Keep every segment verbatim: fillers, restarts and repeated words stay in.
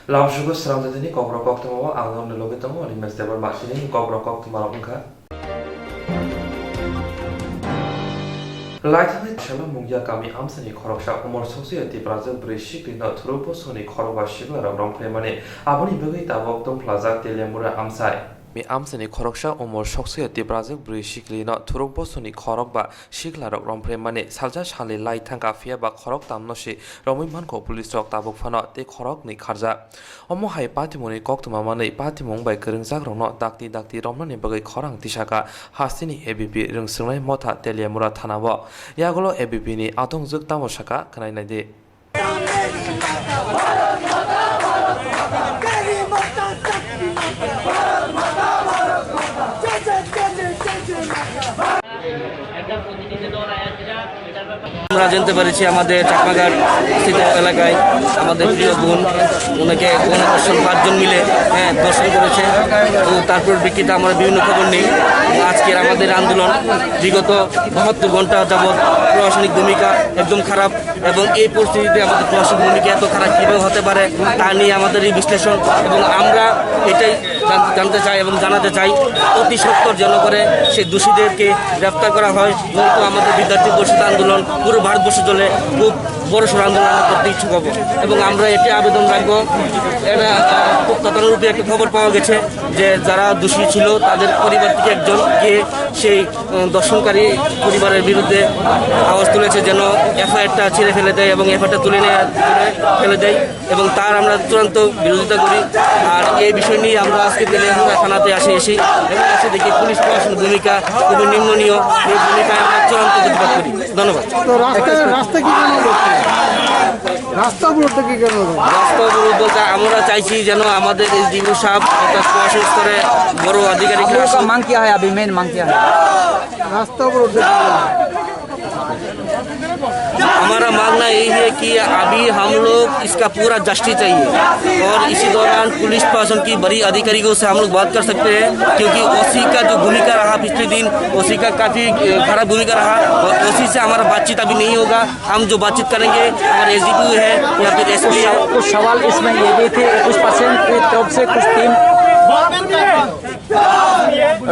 Lamsugo sramjatini kokrok koktwma o ang norokni logi tongo, Animesh Debbarma. Tini kokrok koktwma rok wngkha. Laithangni Chela Mungya kami amsani khoroksa umor soksoya Tiprajwk bwrwi siklino thuruk bosongni khorokba siklarok romphreimani, aboni bagwi tabuk tongphlajak Teliamura amsai. Mi amsani khoroksa umor soksoya Tiprajwk bwrwi siklino thuruk bosongni khorokba siklarok romphreimani salsa salni lai thangkha, phiya ba khoroktamno si romwi mankho police rok tabuk phano tei khoroknwi kharjak. Omo hai patimungni koktwma manwi patimung bai kwrwngjakrokno dakti dakti romnani bagwi khorang tisakha hasteni A B P rwngswngnai motha Teliamura thanao. Yagulo A B P ni adongjwk tamo sakha khwnai naidi. আমরা জানতে পেরেছি আমাদের চাকমাঘাট স্থিত এলাকায় আমাদের প্রিয় বোন, ওনাকে গণধর্ষণ পাঁচজন মিলে, হ্যাঁ, ধর্ষণ করেছে। তো তারপর প্রেক্ষিতে আমরা বিভিন্ন খবর নিই। আজকের আমাদের আন্দোলন বিগত বাহাত্তর ঘন্টা যাবৎ প্রশাসনিক ভূমিকা একদম খারাপ। এবং এই পরিস্থিতিতে আমাদের প্রশাসন ভূমিকা এত খারাপ কীভাবে হতে পারে, তা নিয়ে আমাদের এই বিশ্লেষণ। এবং আমরা এটাই জান-, জানতে চাই এবং জানাতে চাই, অতি সত্বর যেন করে সেই দোষীদেরকে গ্রেফতার করা হয়। নয়তো আমাদের বিদ্যার্থী পরিষদ আন্দোলন পুরো ভারতবর্ষ জুড়ে খুব বড় সড় আন্দোলন আমরা করতে ইচ্ছুক হব। এবং আমরা এটি আবেদন রাখবো, এটা, আহ, তদন্ত রূপে একটা খবর পাওয়া গেছে যে যারা দোষী ছিল তাদের পরিবার থেকে একজন গিয়ে সেই উম, ধর্ষণকারী পরিবারের বিরুদ্ধে আওয়াজ তুলেছে, যেন এফআইআরটা ছিঁড়ে ফেলে দেয় এবং এফআইআরটা তুলে নেয়, তুলে ফেলে দেয়, এবং তার আমরা চূড়ান্ত বিরোধিতা করি। আর এই বিষয় নিয়ে আমরা আজকে তেলিয়ামুড়া থানাতে আসি, এসে এবং এসে দেখি পুলিশ প্রশাসনের ভূমিকা খুবই নিন্দনীয়। এই ভূমিকায় আমরা চূড়ান্ত প্রতিবাদ করি। ধন্যবাদ। তো রাস্তায়, রাস্তা কি জন্য অবরোধ? রাস্তা অবরোধ কি কারণে? রাস্তা অবরোধ বলতে আমরা চাইছি যেন আমাদের এসডিপিও সাহেব তথা প্রশাসন স্তরে বড় আধিকারিক आप लोगों का मांग क्या है? अभी मेन मांग क्या है? रास्ता अवरोध। हमारा मांगना यही है कि अभी हम लोग इसका पूरा जस्टिस चाहिए, और इसी दौरान पुलिस प्रशासन की बड़ी अधिकारियों से हम लोग बात कर सकते हैं, क्योंकि ओसी का जो भूमिका रहा पिछले दिन, ओसी का काफ़ी, अ, खराब भूमिका रहा, और ओसी से हमारा बातचीत अभी नहीं होगा। हम जो बातचीत करेंगे, हमारे एसडीपीओ है या फिर एसपी है। कुछ सवाल इसमें ये भी थे, कुछ पेशेंट की तरफ से कुछ टीम,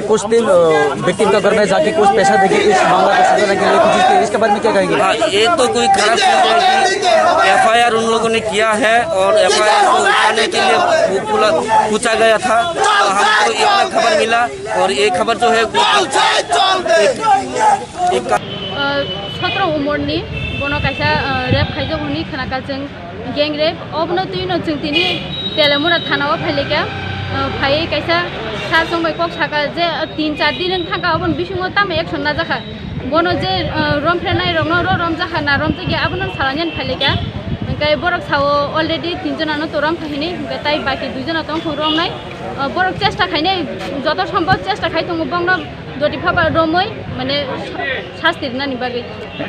कुछ टीम, अ, विक्टिम का घर में जाके कुछ पैसा देके इस मामला को सुलझाने के लिए कोशिश की, इसके बारे में क्या कहेंगे? हाँ, ये तो कोई खराब चीज़ है कि एफआईआर उन लोगों ने किया है और एफआईआर को उठाने के लिए वो पूरा पूछा गया था, तो हमको इतना खबर मिला और ये खबर जो है वो एक, एक अ, sotro umorni bono kaisa, a, rape khaijak hwnwi khwnakha chwng, gang rape. Obono twino chwng tini Teliamura thanao phailaikha, a, phaiwi kaisa sir chwng bai kok sakha je, a, tin char din wng thangkha, oboni bisingo tamo action najakha. Bono je, a, romphrenairokno ro romjakha na romjakya abono salainani phailaikha. Hwnkhe borok sao already tin jonano to romkha hinwi, hwnkhe tai baki dui jona tongkha romnai. A, borok chesta khainai, joto sombhob chesta khai tongo bongno doti phaba romwi, mane, sasti rwnani bagwi.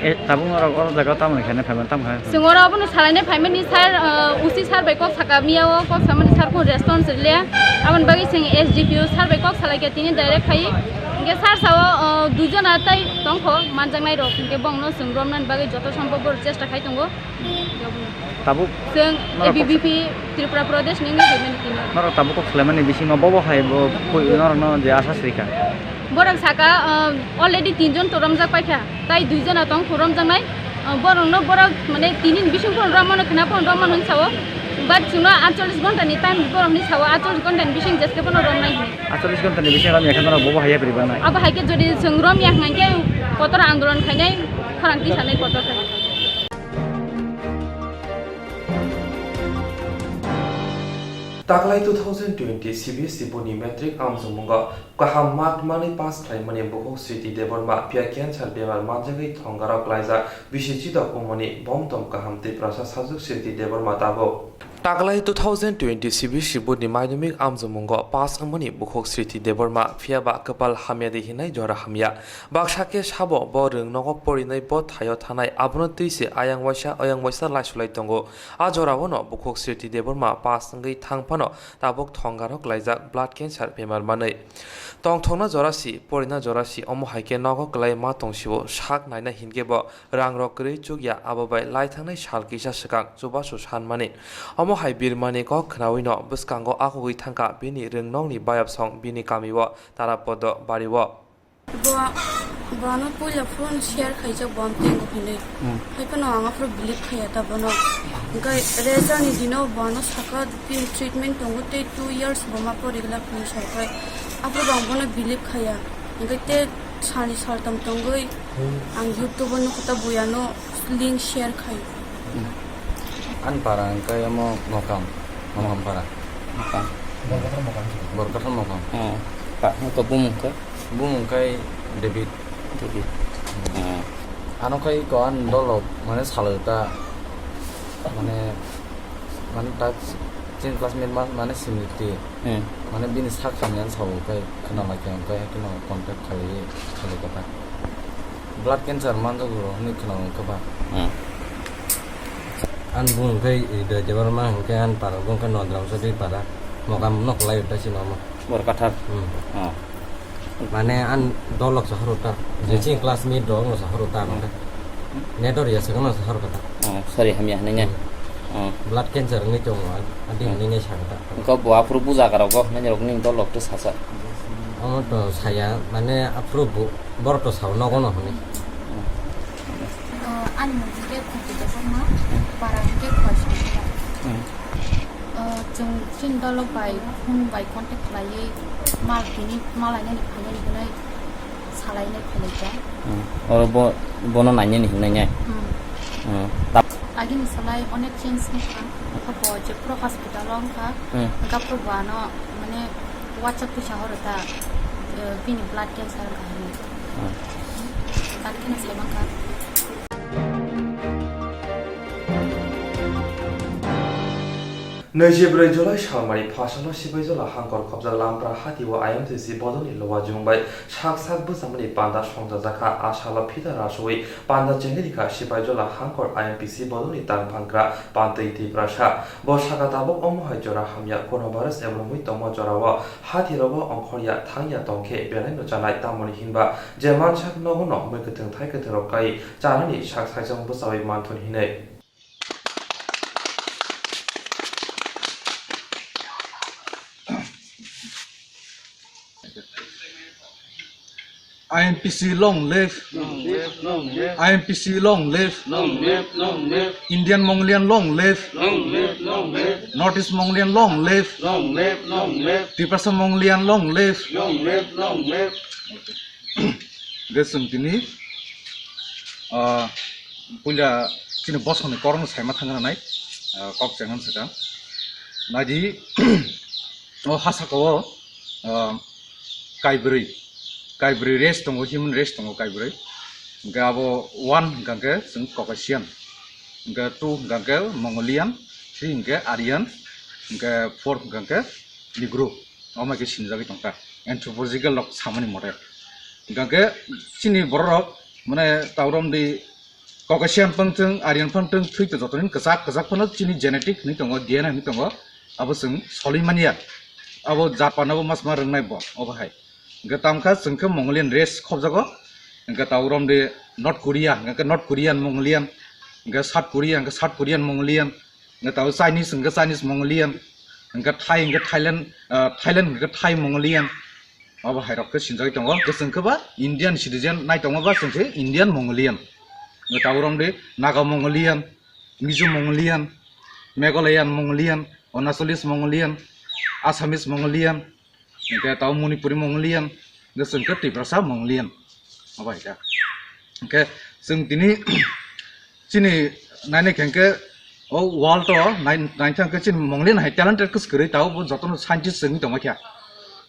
E, tabuk norok oro jaga tamo khaina phaiman tamo khaina? Chwng oro abono salainai phaimani sir, ah, usi sir bai kok saka miya o, kok samani sir kun response rwle. Aboni bagwi chwng S D P O sir bai kok salaikha tini direct khai. Hwnkhe sir sao, ah, dui jona tai tongkho manjaknai rok, hwnkhe bongno chwng romnani bagwi joto sombhob borok chesta khai tongo. Tabuk chwng norok A B V P Tripura Pradesh ni wngwi phaimani tini. Norok tabuk kok salaimani bisingo bobo hai bo pui norokno je asa srikha. Borok saka, ah, already tin jon to romjak paikha, tai dui jona tong phuru romjaknai. Ah, borokno borok mane tini ni bising phuru romano khna phuru romano hinwi sao. But chwngno aatcholish ghonta ni time borokni sao, aatcholish ghonta ni bising jeske phano romnai hinwi. Aatcholish ghonta ni bising romya khe norok bobo hai ya poriba nai? Abo hai khe jodi chwng romya hwnkhe kotor andolon khainai, khorang tisanai kotor khai. Taklai two thousand twenty C B S E board ni matric amjokmungo kaham mark manwi pass khlaimani bukhuk Sriti Debbarma phiya cancer bemar manjagwi thongaro klaijak, bisi chidok wngmani bomtom kaham Tiprasa sajwk Sriti Debbarma tabuk. Taklai two thousand twenty C B S E board ni madhyamik amjokmungo pass wngmani bukhuk Sriti Debbarma phiya ba kwpal hamya di hinai jora hamya. Baksa khe sabo bo rwng nogo porinai bo thaio thanai, abono twi se ayang waisa oyang waisa laisulai tongo. A jorao no bukhuk Sriti Debbarma pass wngwi thang phano tabuk thongaro klaijak blood cancer bemar manwi. Tongthokna jora si, porina jora si, omo hai khe nogo kwlai ma tong sio, sak naina hinkhe bo rang rok kwrwi chukya, abo bai lai thangnai sal kisa swkang chubachu sanmani. Omo Omo hai birmani kok khnaui no bwskango akhugwi thangkha bini rwngnokni bayapsong bini kamio Tarapodo bario. Bo, bo ano puila phone share khaijak bo ang tengo hinwi. Hmm. Hai phano ang aphuru believe khaiya ta bono. Hwnkhe result ni dino bo ano saka bini treatment tongo tei two years bo ma pori glak hinwi sa khe. Aphuru bo ang bono believe khaiya. Hwnkhe tei salni saltam tongwi ang YouTube o nukho ta bui ano link share khai. Ani para hwnkhe omo Mokam, Mokam para. Mokam. Borkathar Mokam. Oh, ta, hwnkhe bumung khe? Bumung khe David. David. Hmm. Oh. Ano khe iko ani dolo mane salai ta, mane, mane ta chini classmate ma-, mane Simriti. Hmm. Mane bini sak hamya ang sao khe khna lai khe, hwnkhe haikhe no contact khalai, khalai kha ta. Blood cancer manjago hinwi khna kha ba. Hmm. Ani bumung khe Hridoy Debbarma hwnkhe ani para bo khe Nodram Chowdhury para. Mokam no kwlai ta chini omo. Borkathar. Hmm. Oh. Mane ani dolok sa horo ta. Je Hmm. chini classmate rok no sa horo ta Hmm. mane. Netor ya sa no sa horo ta. Oh, sorry, hamya hinwi ne. Hmm. Oh. Blood cancer wngwi tongo, adi Hmm. hinwi ne sa ta. Engkho bo aphuru buja kha rok go, nani rok ni dolok to sasa. Omo to saya, mane aphuru bo, borok to sao nogo no hwnwi. Oh, ani mung khe Khuti Debbarma, para khe Khwai Songkha. Hmm. Oh, chwng chini dolok bai, phone bai contact khlaiwi, mal tini, mal lainani phainani hwnwi salainai khlaijak. Hmm. Oro bo, bono nainani hwnwi ne? Hmm. Hmm. Tap- Agini salai onek change wngkha. Bo je Pro Hospital o wngkha. Hmm. Hwnkhe aphuru bo ano, mane, WhatsApp twi sa horo ta, eh, bini blood cancer wngkha hinwi. Hmm. Tani kheno sai mankha. Naijibrwi July salmani phasalo Sipaijala hangkor khobjak Lampra hatio I M P C bodolni luwajwng bai sak sak bwchamani panda songchajakha. A salo phita rasui panda chengwi rikha Sipaijala hangkor I M P C bodolni tangphangra Pantwi Tiprasa. Bo saka tabuk omo hai jora hamya coronavirus ebromwi tongma jorao hatirogo ongkhorya thangya tongkhe belai no chanai, tamoni hinba je mansak nogo no mui kwthwng thai kwthwng rok kai chanani sak saijang bwchawi manthun hinwi. I M P C long live. Long live, long live. I M P C long live. Long live, long live. Indian Mongolian long live. Long live, long live. North East Mongolian long live. Long live, long live. Tiprasa Mongolian long live. Long live, long live. Hwnkhe chwng tini, ah, puila chini bosongni korokno saima thangna nai, ah, kok chengna swkang. Naidi, o ha saka o, ah, kaibrwi, kaibrwi race tongo, human race tongo kaibrwi. Hwnkhe abo one hwnkha khe chwng Caucasian, hwnkhe two hwnkha khe Mongolian, three hwnkhe Aryan, hwnkhe four hwnkha khe Negro. Omo hai khe sinijagwi tongkha anthropological rok samani more. Hwnkha khe chini borok rok mane taurom di Caucasian phang thwng, Aryan phang thwng, thwi to joto ni kwchak kwchak phano chini genetic hinwi tongo, D N A hinwi tongo, abo chwng solwi manya. Abo Japan abo mas ma rwngnai bo obo hai. Hwnkhe tamo kha chwng khe Mongolian race khobjago. Hwnkhe taurom di North Korea, hwnkhe North Korean Mongolian, hwnkhe South Korea, hwnkhe South Korean Mongolian, hwnkhe tabo Chinese hwnkhe Chinese Mongolian, hwnkhe Thai hwnkhe Thailand, ah, Thailand hwnkhe Thai Mongolian, abo hai rok khe sinjagwi tongo. Hwnkhe chwng khe ba Indian citizen nai tongo ba chwng khe Indian Mongolian. Hwnkhe tabo romdi Naga Mongolian, Mizo Mongolian, Meghalayan Mongolian, Arunachalian Mongolian, Assamese Mongolian, hwnkhe tabo Manipuri Mongolian, hwnkhe chwng khe Tiprasa Mongolian. Abo hai khe. Hwnkhe chwng tini chini nainai khe hwnkhe o world o nai-, naithang khe chini Mongolian hai talented khe swkagwi tabuk bo jotono scientist wngwi tongma khe.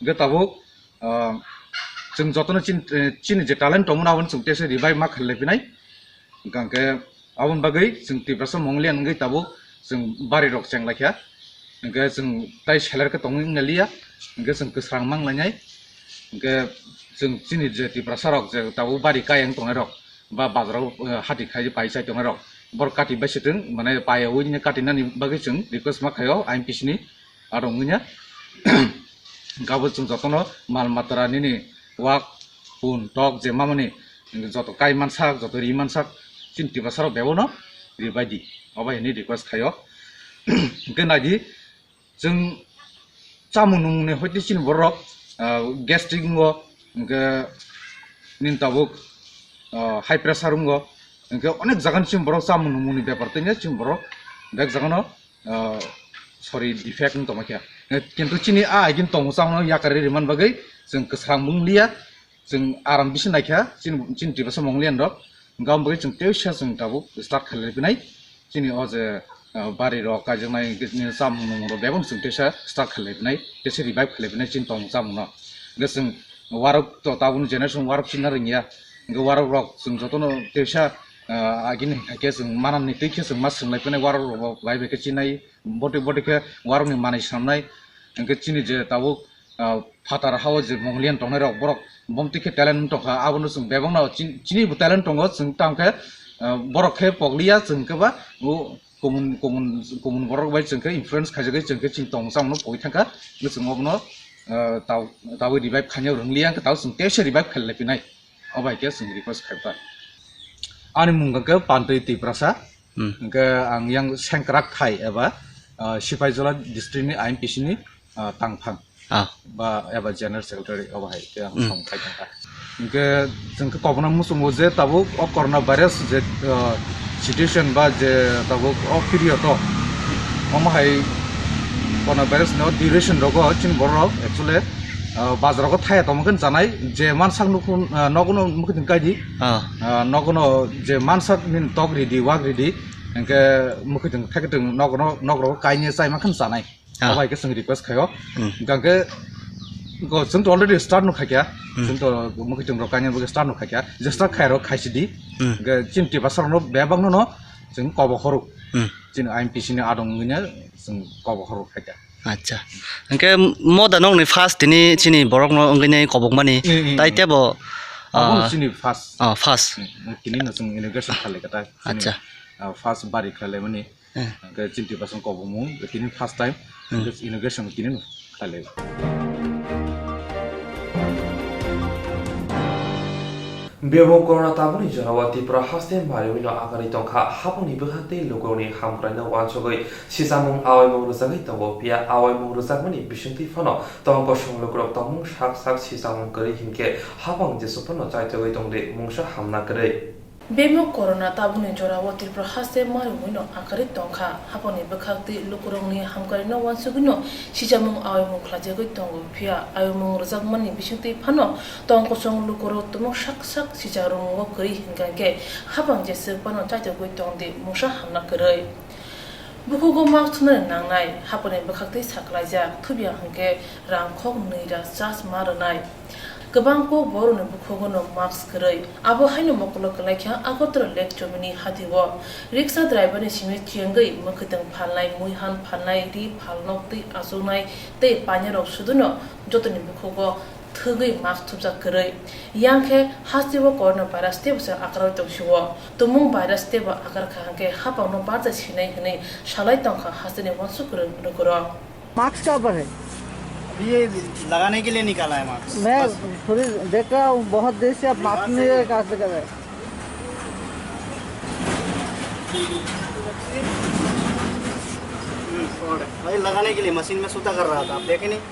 Hwnkhe tabuk, ah, chwng jotono chini, chini je talent tongmani abono chwng tesa revive ma khlai lai phinai. Hwnkhe aboni bagwi chwng Tiprasa Mongolian wngwi tabuk chwng bari rok cheng lai kha. Hwnkhe chwng tai seler khe tongwi wng naliya. Hwnkhe chwng kwsrang mang lainai. Hwnkhe chwng chini je Tiprasa rok je tabuk bari kaya wng tongnai rok ba bazaro, eh, hati khai pai chai tongnai rok, borok kati bai se thung, mane paiyaui katinani bagwi chwng request ma khaio I M P C ni. Aro wngya. Hwnkhe abo chwng jotono mal matra nini wak, pun, tok je mamani joto kai mansak, joto ri mansak, chini Tiprasa rok bebak no ri bai di. Obo hai hinwi request khaio. Hwnkhe naidi, chwng chamung nwngmungni hoite chini borok, ah, gastric wngo, hwnkhe nini tabuk, ah, high pressure wngo, hwnkhe onek jagani chini borok chamung nwngmungni bepar tei chini borok bek jagano, ah, sorry, defect wng tongma khe. Kintu chini a agini tongmung chamungno yakarwi rwmani bagwi chwng kwsang wng liya. Chwng aram bisi naikha, chini, chini Tiprasa Mongolian rok, hwnkhe aboni bagwi chwng teisa chwng tabuk start khailai phinai. Chini o je, ah, bari rok kaijaknai, hwnkhe chini chamung nwngmung rok bebak chwng teisa start khailai phinai, teisa revive khailai phinai chini tongmung chamung no. Hwnkhe chwng warok to tabukni generation warok china rwngya, hwnkhe warok rok chwng jotono teisa, ah, agini hai khe chwng manani twi khe chwng ma swrwnglai phinai warok rok bai bai khe chinai, boti boti khe warokni manwi swnamnai, hwnkhe chini je tabuk ah, phatar hao je Mongolian tongnai rok, borok bomtwi khe talent tongkha, abono chwng bebakno chin-, chini bo talent tongo, chwng tamo khe, ah, borok khe pokliya, chwng khe ba o kumun, kumun, kumun borok bai chwng khe influence khaijagwi chwng khe chini tongmung chamungno pogwi thangkha, hwnkhe chwng obono, ah, tao, tawi revive khaina rwngliya, hwnkhe tao chwng teisa revive khailai phinai. Obo hai khe chwng request khai kha. Ani mung hwnkhe Pantwi Tiprasa. Hmm. Hwnkhe ang yang Sengkrak Thai eba, ah, Sipaijola district ni I M P C ni, ah, tangphang. Ah. Ba eba general secretary obo hai khe ang Hmm. Song khai tongkha. Hwnkhe chwng khe kobokno muchungo je tabuk o corona virus je, ah, situation ba je tabuk o period o, omo hai corona virus ni o duration rogo chini borok actually, ah, bazar rogo thaya tongma khe chanai je mansak nukhung, ah, nogo no mukhung kaidi. Ah. Ah, nogo no je mansak nini tok ridi, wak ridi, hwnkhe mwkhwtwng thaikwtwng nok, nok, nok rogo kainwi chaima khe chanai. Ah. Abo hai khe chwng request khaio. Hmm. Hwnkhe go, chwng to already start no khaikha. Hmm. Chwng to mwkhwtwng rok kainwi bagwi start no khaikha. Je start khai rok khaisidi. Hmm. Hwnkhe chini Tiprasa rokno bebak no no chwng kobok horo. Hmm. Chini I M P C ni adong wngwi no chwng kobok horo khaikha. Acha. Hwnkhe moda nokni first tini chini borokno wngwi nai kobokmani. Mm, mm, tai mm. Tebo, Abo ah, chini first. Ah, first. Mm, tini no chwng inauguration khalai kha tai. Chini, Acha. Ah, first bari khalai mani. Eh. Hwnkhe chini Tiprasa kobokmung, tini first time. Hmm. Hwnkhe inauguration tini no khalai. Bebak corona tabukni jorao Tripura haste mariwino agarwi tongkha. Hapangni bwkhak tei lukurokni hamkraino uansugwi sisamung awaimung rwjagwi tongo. Phiya awaimung rwjakmani bisingtwi phano tong kosong lukurok tongmung sak sak sisamung kwrwi hinkhe hapang jesuk phano chaitogwi tongdi mungsa hamna kwrwi. Bebak corona tabukni jorao Tripura haste mariwino agarwi tongkha. Hapangni bwkhak tei lukurokni hamkraino uansugwino sisamung awaimung khlaijagwi tongo. Phiya awaimung rwjakmani bisingtwi phano tong kosong lukurok tumung sak sak sijak rwmwngo kwrwi hinkha khe hapang jesuk phano chaitogwi tongdi mungsa hamna kwrwi. Bukhugo mask thumnani nangnai, haponi bwkhaktwi saklaijak, thubya hwnkhe rang khok nwi ra charge ma rwnai. Kwbang kok borokni bukhugono mask kwrwi. Abo haino mokolo kwlaikha Agartala Lake chomini hatio. Riksha driverni simi chengwi mwkhwtwng phalnai, muihan phalnai, ri phalnok twi achuknai tei painirok suduno jotoni bukhugo thwgwi mask thupjak kwrwi. Yang khe hasteo corona virus teibo se agarwi tongsio. Tumung virus teibo agar kha hwnkhe hapangno barja sinai hwnwi salai tongkha hasteni uansuk kwrwng lukurok. Mask कहाँ पर है? ये लगाने के लिए निकाला है मास्क। मैं बस। थोड़ी देख रहा हूँ, बहुत देर से आप मास्क नहीं लगा रहे। हम्म, और भाई लगाने के लिए मशीन में सूता कर रहा था, आप देखे नहीं?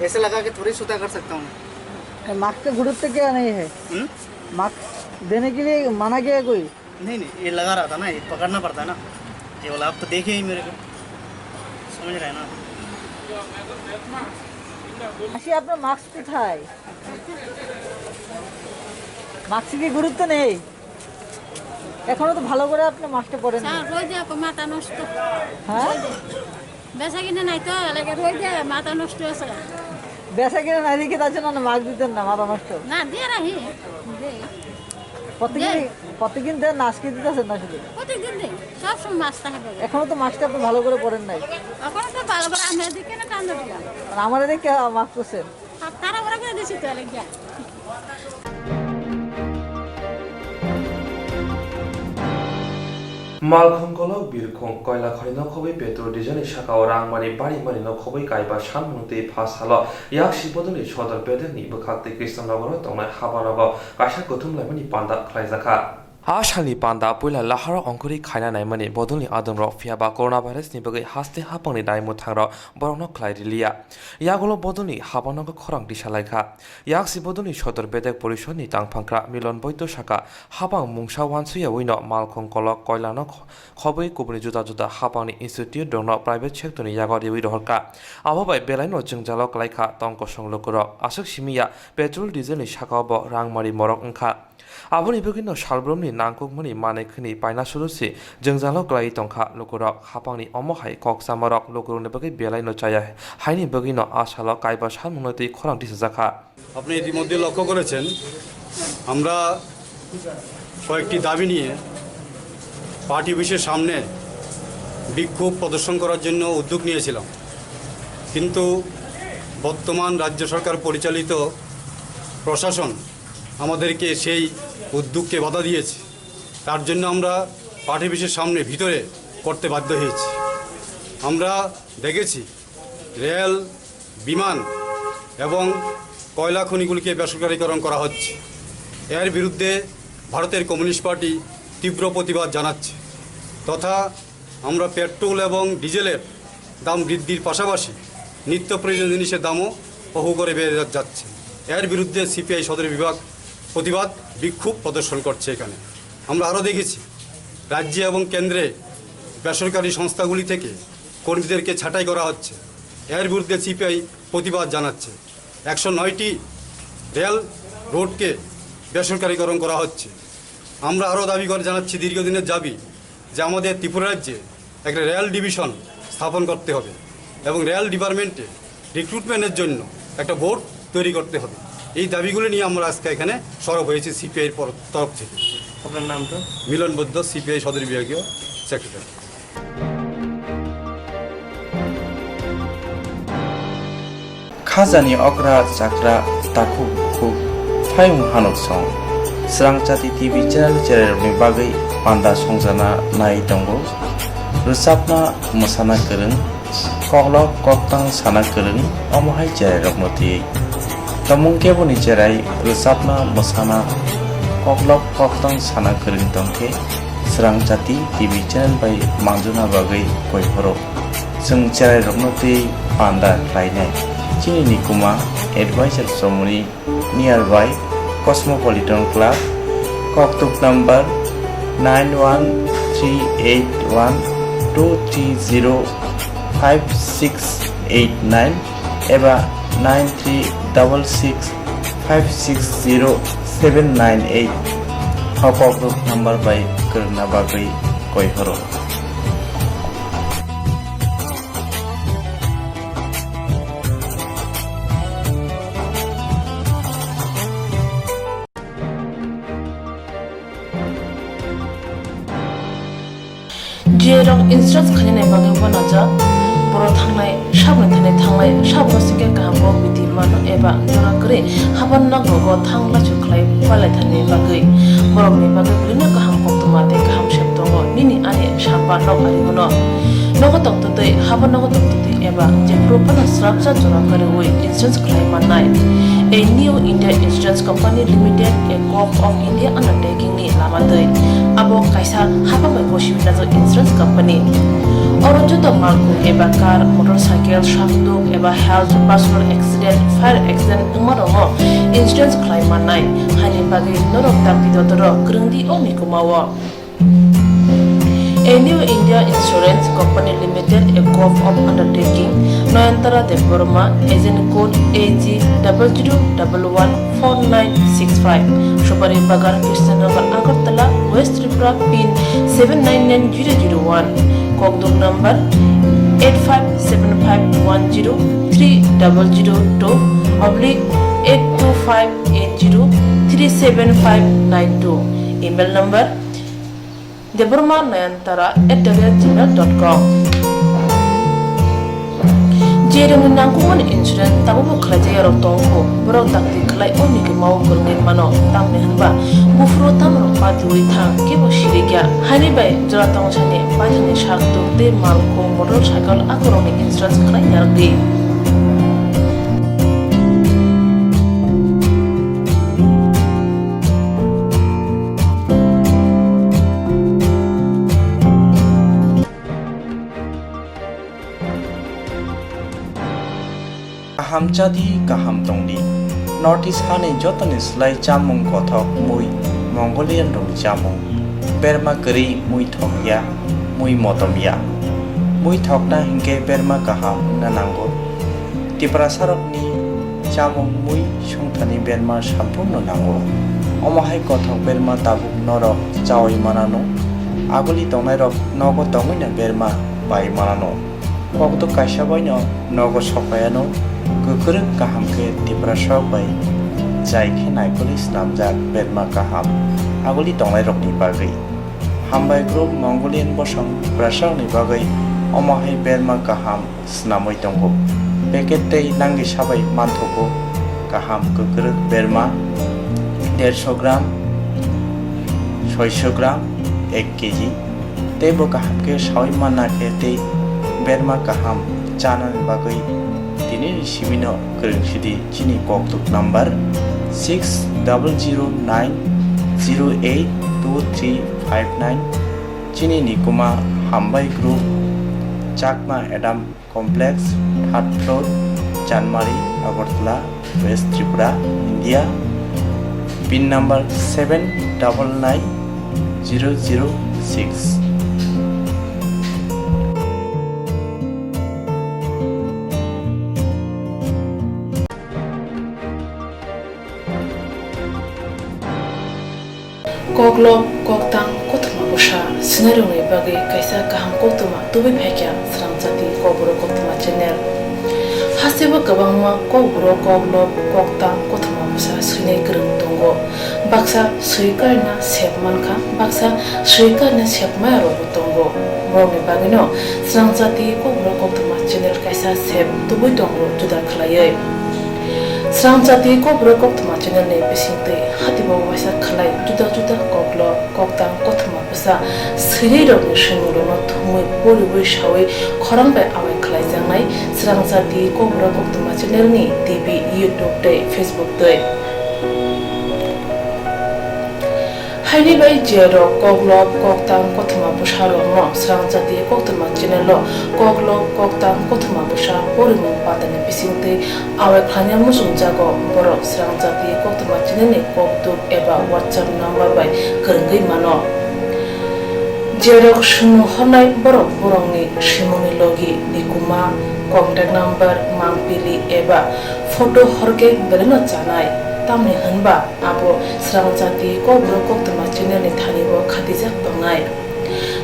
ऐसे लगा के थोड़ी सूता कर सकता हूँ। मास्क का गुरुत्व क्या नहीं है? हम्म? मास्क देने के लिए माना गया है कोई? नहीं, नहीं, ये लगा रहा था ना, ये पकड़ना पड़ता है ना, ये वाला। आप तो देखे ही मेरे को, समझ रहे हैं ना? মাসি, আপনার মাস্ক কোথায়? মাস্কে কি গুরুত্ব নেই? এখনো তো ভালো করে আপনি মাস্কটা পরেন না। স্যার, রোদে এখন মাথা নষ্ট। হ্যাঁ? বেচা কিনা নাই তো, এলাকা রোদে মাথা নষ্ট আছে। বেচা কিনা নাই দেখে তার জন্য না মাস্ক দিতেন না, মাথা নষ্ট। না, দিয়ে রাখি। দেই। প্রত্যেকদিন, দেই। প্রত্যেকদিন দেন না, আজকে দিতেছেন না শুধু? প্রত্যেকদিন দেই, সব সময় মাস্ক থাকে ব্যাগে। এখনো তো মাস্কটা আপনি ভালো করে পরেন নাই। এখনো তো ভালো করে আমরা এদিকে না টান দিলাম। আর আমার এদিকে মাস্ক করছেন। তারা ওরা করে দিছি তো, এলাকা। Malkhung kolok birkhung koila khani nokhobwi petrol diesel ni sakao rangmani barimani nokhobwi kaiba sanmung tei pha salo yaksi bodolni sodor bedekni bwkhak tei Krishnanogoro tongnai habanogo kaisa kuthum laimani panda khlaijakha. A salni panda puila laharo ongkhorwi khaina naimani bodolni adongrok, phiyaba coronavirus ni bagwi haste hapangni daimwthangrok borokno khlai riliya. Yagulo bodolni habanokgo khorang tisa laikha. Yaksi bodolni sodor bedek porishodni tangphangkra Milon Boito saka, hapang mungsa wansuyawino malkhung kolok koilano kho-, khobwi kubuni juda juda hapangni institute rokno private sector ni yago riwi rohorkha. Abo bai belaino jwngjalo klaikha tong kosong lukurok. Aswk simiya petrol diesel ni sakao bo rangmari morok wngkha. Aboni bagwino salbrumni nangkukmani manwi khwnwi paina surusi jwngjalo klaiwi tongkha lukurok. Hapangni omo hai kok chamarok lukurokni bagwi belaino chaya haini bagwino a salo kaiba salmungno twi khorang tisajakha. আপনি ইতিমধ্যে লক্ষ্য করেছেন, আমরা কয়েকটি দাবি নিয়ে পার্টি অফিসের সামনে বিক্ষোভ প্রদর্শন করার জন্য উদ্যোগ নিয়েছিলাম, কিন্তু বর্তমান রাজ্য সরকার পরিচালিত প্রশাসন আমাদেরকে সেই উদ্যোগকে বাধা দিয়েছে। তার জন্য আমরা পার্টি অফিসের সামনে ভিতরে করতে বাধ্য হয়েছি। আমরা দেখেছি রেল, বিমান এবং কয়লা খনিগুলিকে বেসরকারীকরণ করা হচ্ছে। এর বিরুদ্ধে ভারতের কমিউনিস্ট পার্টি তীব্র প্রতিবাদ জানাচ্ছে তথা আমরা পেট্রোল এবং ডিজেলের দাম বৃদ্ধির পাশাপাশি নিত্য প্রয়োজনীয় জিনিসের দামও হু হু করে বেড়ে যা-, যাচ্ছে। এর বিরুদ্ধে সিপিআই সদর বিভাগ প্রতিবাদ বিক্ষোভ প্রদর্শন করছে এখানে। আমরা আরও দেখেছি রাজ্যে এবং কেন্দ্রে বেসরকারি সংস্থাগুলি থেকে কর্মীদেরকে ছাঁটাই করা হচ্ছে। এর বিরুদ্ধে সিপিআই প্রতিবাদ জানাচ্ছে। একশো নয়টি রেল রোডকে বেসরকারীকরণ করা হচ্ছে। আমরা আরও দাবি করে জানাচ্ছি, দীর্ঘদিনের দাবি, যে আমাদের ত্রিপুরা রাজ্যে একটা রেল ডিভিশন স্থাপন করতে হবে এবং রেল ডিপার্টমেন্টে রিক্রুটমেন্টের জন্য একটা বোর্ড তৈরি করতে হবে। এই দাবিগুলো নিয়ে আমরা আজকে এখানে সরব হয়েছি সিপিআইর পর-, তরফ থেকে। আপনার নামটা? মিলন বৈদ্য, সিপিআই সদর বিভাগীয় secretary. Khajani okra chakra takhuk bukhuk phaiung hanuk song. Srang Chati T V channel chererokni bagwi panda songjana nai tongo. Rwchapna mwsana kwrwng, koklop koktang sana kwrwng, omo hai chererokno twiwi. Tomung keboni cherai rwchapna mwsana koklop koktang sana kwrwng tongkhe Srang Chati T V channel bai manjuna bagwi koi phoro. Chwng cherairokno twi panda khlainai. Chini nikuma advisor chomoni nearby Cosmopolitan Club, koktuk number nine one three eight one two three zero five six eight nine eba nine three double six five six zero seven nine eight. Hokok rok number bai kwrwngna bagwi koi horo. Jerok insurance khainani bagwi uanajak, borok thangnai saboni thani thanglai, saboni singkhe kaham kok bidi mano eba jora kwrwi haban nogo thang lachu khlai palai thani bagwi, borokni bagwi belino kaham koktwma tei kaham sep tongo nini ani samba nok ari bono. Nogo tongtwtwi, haban nogo tongtwtwi eba jephuru phano srapsa jora kwrwi insurance khlai mannai. A New India Insurance Company Limited, a Corp of India undertaking ni lama twi. Abo kaisa hapang bai bosi wngjak insurance company. Oro joto malkhung eba car, motorcycle, sakduk eba health, personal accident, fire accident wngma rokno insurance khlai mannai. Haini bagwi norok dakti dotoro kwrwngdi o mikuma o. A New India Insurance Company Limited, a Corp of Undertaking, Nayantara Debbarma, agent code A G double zero double one four nine six five, Supari Bagan, Krishnanagar, Agartala, West Tripura, pin seven nine nine zero zero one, kokduk number eight five seven five one zero three double zero two oblique eight two five eight zero three seven five nine two, email number Debbarma Nayantara at the rate gmail dot com. Jerokni nangkukmani insurance tabukbo khlaijak yarok tongkho, borok dakti khlai o mikuma o kwrwngwi mano, tamni hwnba buphuru tamrok patiwi thang kebo sirikya. Haini bai jora tongthani paithakni sak tuk tei malkhung motorcycle akhorokni insurance khlai narwkdi. Kaham chadi, kaham tongdi. North East hani jotoni slai chamung kothok mui Mongolian rokni chamung. Berma kwrwi mui thokya, mui motomya. Mui thokna hinkhe berma kaham wngna nango. Tiprasarokni chamung mui songthani berma samphurno nango. Omo hai kothok berma tabuk norok chaui manano. Aguli tongnairok nogo tongwino berma pai manano. Kokduk kaisa baino nogo sokpaiano, kwkrwk kaham khe Tiprasarok bai jai khe naikolwi snamjak berma kaham aguli tongnairokni bagwi. Hambai Group Mongolian bosong Tiprasarokni bagwi omo hai berma kaham snamwi tongo. Packet tei nangni sabai manthogo kaham kwkrwk berma dersho gram, soisho gram, ek kg. Tei bo kaham khe saui manna khe tei berma kaham chanani bagwi tinini simino kwrwng sidi chini kokduk number six double zero nine zero eight two three five nine. Chini nikuma Hambai Group, Chakma Adam Complex, third floor, Chanmari, Agartala, West Tripura, India. Pin number seven double nine zero zero six. Koklop, koktang, kothoma bwsa swinairokni bagwi kaisa kaham koktwma tubui phaikha Srangchati Kokborok Koktwma channel. Hasteo kwbangma kokborok, koklop, koktang, kothoma bwsa swinai kwrwng tongo. Baksa swi karina sep mankha, baksa swi karina sep maya rokbo tongo. Borokni bagwino Srangchati Kokborok Koktwma channel kaisa sep tubui tongo juda khwlaiwi. Srangchati Kokborok Koktwma channel ni bisingtwi hatibo waisa khwlai juda juda koklop, koktang, kothoma bwsa swinai rokni swimung rokno thumwi poriwi sawi khorang bai awai khwlaijaknai Srangchati Kokborok Koktwma channel ni T V, YouTube tei Facebook twi. Haini bai je rok koklop, koktang, kothoma bwsa rokno Srangchati Koktwma channel o koklop, koktang, kothoma bwsa porimung patani bisingtwi awai khlaina muchungjago, borok Srangchati Koktwma channel ni kokduk eba WhatsApp number bai kwrwngwi mano. Je rok swimung hornai borok borokni swimungni logi, nikuma, contact number, mangpili eba photo horkhe belaino chanai, tamni hwnba abo Srangchati Kokborok Koktwma channel ni thani bo khatijak tongnai.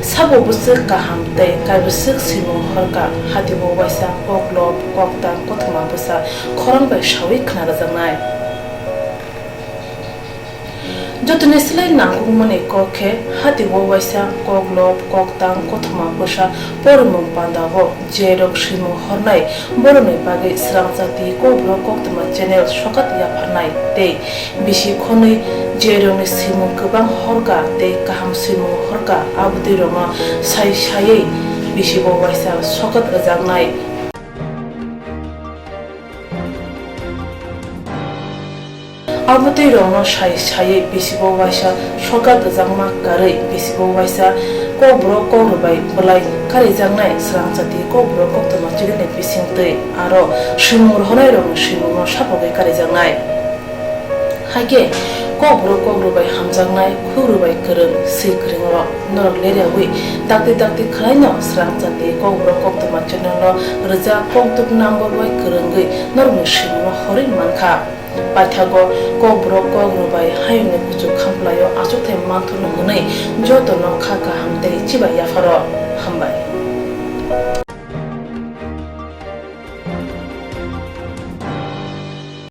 Sabo bwswk kaham tei kaibwswk swimung horkha, hatibo waisa koklop, koktang, kothoma bwsa khorang bai sawi khna rwjaknai. Jotoni slai nangkukmani kok khe hatibo waisa koklop, koktang, kothoma bwsa porimung pandao je rok swimung hornai borokni bagwi Srangchati Kokborok Koktwma channel sokat yapharnai tei bisi khonwi je rokni swimung kwbang horkha tei kaham swimung horkha, abotwi rokno sai saiwi bisibo waisa sokat rwjaknai. Abotwi rokno sai saiwi bisibo waisa sokat rwjakma karwi bisibo waisa Kokborok Kokrwbai bwlai karijaknai Srangchati Kokborok Koktwma channel ni bisingtwi aro swimung rohornai rokni swimungno sapogwi karijaknai. Haikhe Kokborok Kokrwbai hamjaknai, Kokrwbai kwrwng, swi kwrwng rok norok leriawi dakti dakti khwlaino Srangchati Kokborok Koktwma channel no rwjak kokduk number bai kwrwngwi norokni swimungno horwi mankha. Paithago Kokborok Kokrwbai hayungni kuchuk khamplaio achukthai manthurno hwnwi jotono kha kaham tei chibai yapharo. Hambai.